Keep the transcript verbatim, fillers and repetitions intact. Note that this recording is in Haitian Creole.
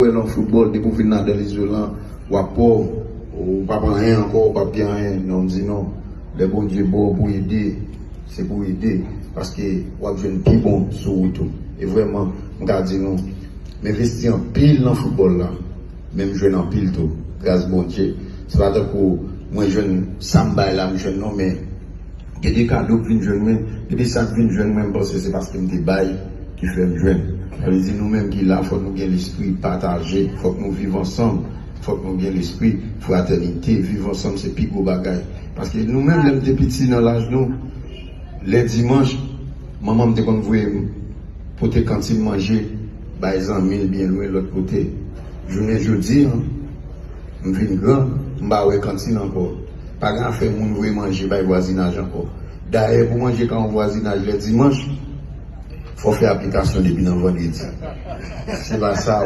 Wè nan foutbòl, depi w vin ladan Izolan, w ap pòv, ou p ap anyen ankò, ou p ap gen anyen. Non, m di non. Lè Bondye ba w pou ede, se pou ede. Paske w ap jwenn pi bon sou wout ou. E vrèman, m ka di nou, m envesti anpil nan foutbòl la, men m jwenn anpil tou, gras Bondye. Se pa tankou mwen jwenn sa m bay la, m jwenn non, men gen de kado k vin jwenn mwen, gen de sa k vin jwenn mwen, m panse se paske m te bay ki fè m jwenn. Sa vle di nou menm ki la, fòk nou gen lespri pataje, fòk nou viv ansanm, fòk nou gen lespri fratènite, viv ansanm se pi gwo bagay. Paske nou menm, lè m te piti nan laj nou, lè dimanch, manman m te konn voye m pote kantin manje bay zanmi l byen lwen lòt kote. Jounen jodi a, m vin gran, m pa wè kantin ankò. Pa gen afè moun voye manje bay vwazinaj ankò. Dayè, pou manje ka yon vwazinaj lè dimanch, fò w fè aplikasyon depi nan vandredi. Se pa sa,